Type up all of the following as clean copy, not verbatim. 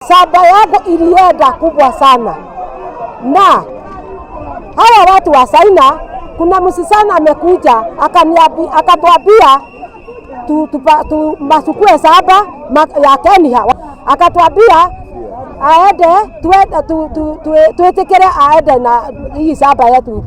Shamba yangu ilienda kubwa sana, na hawa watu wa Saina, kuna msichana amekuja akatuambia tu masukue shamba ya Kenya, akatuambia aende tuitikire aende na hii shamba yetu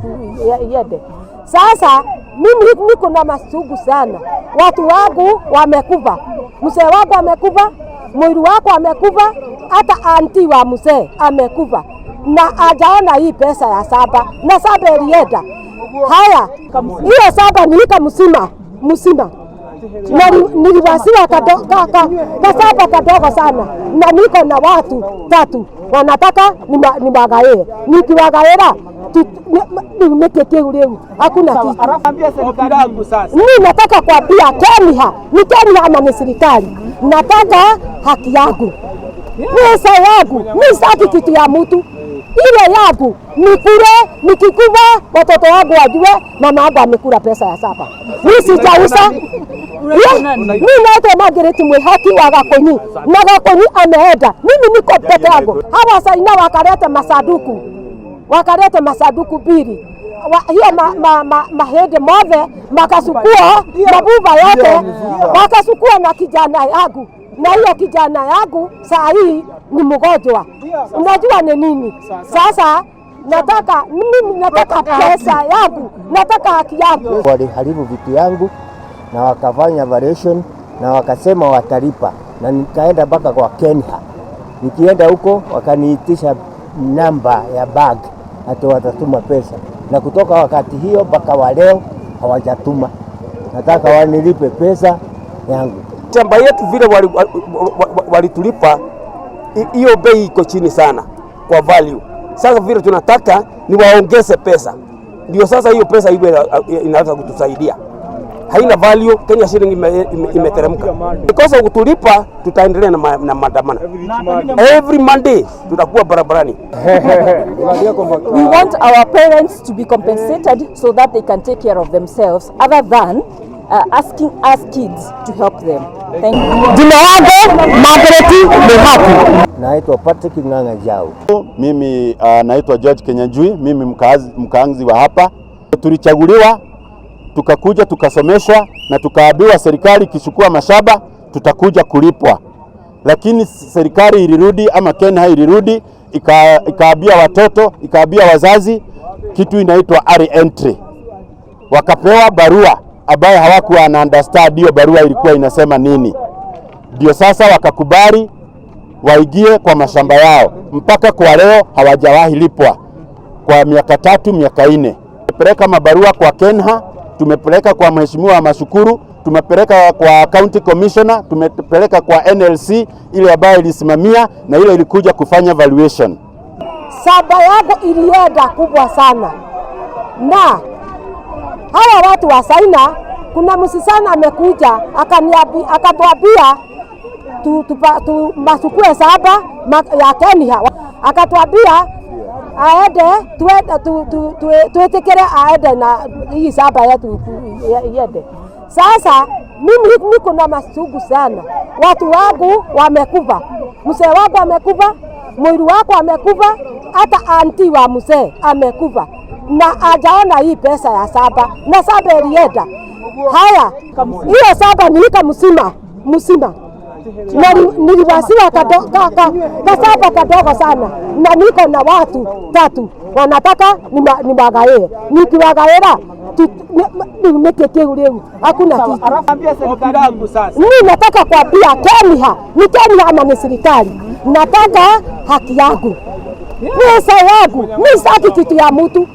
iende. Sasa mimi niko na machungu sana, watu wangu wamekufa, mzee wangu amekufa, mwili wako amekufa, hata auntie wa mzee amekufa na hajaona hii pesa ya shamba, na shamba ilienda. Haya, hiyo shamba ni ika mzima mzima na niliwasiwa kashamba kadogo sana, na niko na watu tatu wanataka niwagaie, nikiwagaira niki kiu riu hakuna kitu. Mimi nataka kuambia Kenya, ni Kenya ama ni serikali, nataka haki yangu, pesa yangu. Mimi sitaki kitu ya mtu, ile yangu nikule, nikikufa watoto wangu wajue mama yangu amekula pesa ya shamba. Mimi sijauza. Mimi naitwa Margaret Mwihaki wa Gakonyi na Gakonyi ameenda, mimi niko peke yangu. Hawa Saina wakaleta masanduku mbili hiyo mahindi mothe makasukua mabuba yote wakasukua na kijana yangu, na hiyo kijana yangu saa hii ni mgonjwa. Unajua ni nini? Sasa nataka mimi nataka pesa yangu, nataka haki yangu. Waliharibu vitu yangu na wakafanya valuation na wakasema watalipa, na nikaenda mpaka kwa Kenya. Nikienda huko wakaniitisha namba ya bag ati watatuma pesa, na kutoka wakati hiyo mpaka wa leo hawajatuma. Nataka wanilipe pesa yangu. Shamba yetu vile walitulipa hiyo bei iko chini sana kwa value. Sasa vile tunataka ni waongeze pesa, ndio sasa hiyo pesa iwe inaweza kutusaidia. Haina value, Kenya shilling imeteremka. Because kutulipa, tutaendelea na maandamano. Every Monday tutakuwa barabarani. We want our parents to be compensated so that they can take care of themselves other than asking us kids to help them. Thank you. Jina yangu Margaret Mwihaki. Naitwa Patrick Ng'ang'a Jau. Mimi naitwa George Kenyanjui, mimi mkaanzi wa hapa. Tulichaguliwa tukakuja tukasomeshwa na tukaambiwa serikali ikichukua mashamba tutakuja kulipwa, lakini serikali ilirudi ama KeNHA ilirudi ikaambia watoto, ikaambia wazazi kitu inaitwa early entry. Wakapewa barua ambayo hawakuwa na understand hiyo barua ilikuwa inasema nini, ndio sasa wakakubali waingie kwa mashamba yao. Mpaka kwa leo hawajawahi lipwa kwa miaka 3, miaka 4. Tumepeleka mabarua kwa KeNHA, tumepeleka kwa Mheshimiwa Mashukuru, tumepeleka kwa County Commissioner, tumepeleka kwa NLC ile ambayo ilisimamia na ile ilikuja kufanya valuation. Shamba yangu ilienda kubwa sana, na hawa watu wa Saina, kuna msichana amekuja akatuambia masukue shamba ya Kenya, akatuambia aende tuitikire aende na hii shamba yetu iende. Sasa mimi niko na machungu sana, watu wangu wamekufa, mzee wangu amekufa, mwili wako amekufa, hata auntie wa mzee amekufa na hajaona hii pesa ya shamba, na shamba ilienda. Haya, hiyo shamba ni ika mzima mzima na niliwasiwa kashamba kadogo sana, na niko na watu tatu wanataka niwagaie, nikiwagaira niki kiu riu hakuna kitu. Mimi nataka kuambia Kenya, ni Kenya ama ni serikali, nataka haki yangu, pesa yangu. Mimi sitaki kitu ya mtu,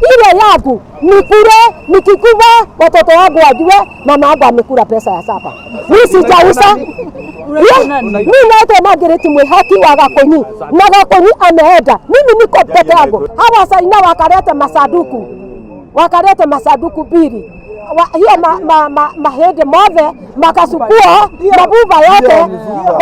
ile yangu nikule, nikikufa watoto wangu wajue mama yangu amekula pesa ya shamba. Mimi sijauza. Mimi naitwa Margaret Mwihaki wa Gakonyi na Gakonyi ameenda, mimi niko peke yangu. Hawa Saina wakaleta masanduku mbili hiyo mahindi mothe makasukua mabuba yote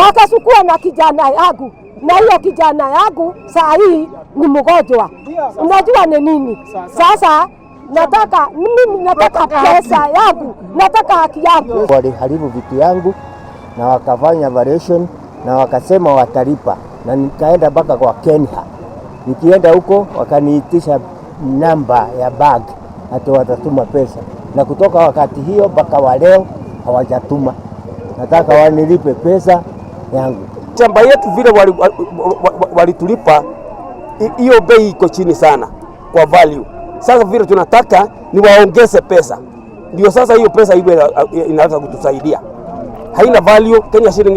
wakasukua na kijana yangu, na hiyo kijana yangu saa hii ni mgonjwa. Unajua ni nini? Sasa nataka mimi nataka pesa yangu, nataka haki yangu. Waliharibu vitu yangu na wakafanya valuation na wakasema watalipa, na nikaenda mpaka kwa KeNHA. Nikienda huko wakaniitisha namba ya bag ati watatuma pesa, na kutoka wakati hiyo mpaka wa leo hawajatuma. Nataka wanilipe pesa yangu. Shamba yetu vile walitulipa hiyo bei iko chini sana kwa value. Sasa vile tunataka ni waongeze pesa, ndio sasa hiyo pesa iwe inaweza kutusaidia. Haina value, Kenya shilling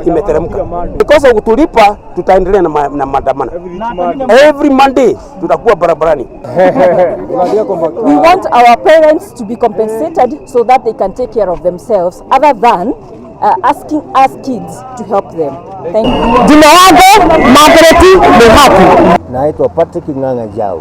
imeteremka. Because kutulipa, tutaendelea na maandamano. Every Monday tutakuwa barabarani. We want our parents to be compensated so that they can take care of themselves, other than asking us kids to help them. Thank you. Jina langu Margaret Muhati. Naitwa Patrick Ng'ang'a Jau.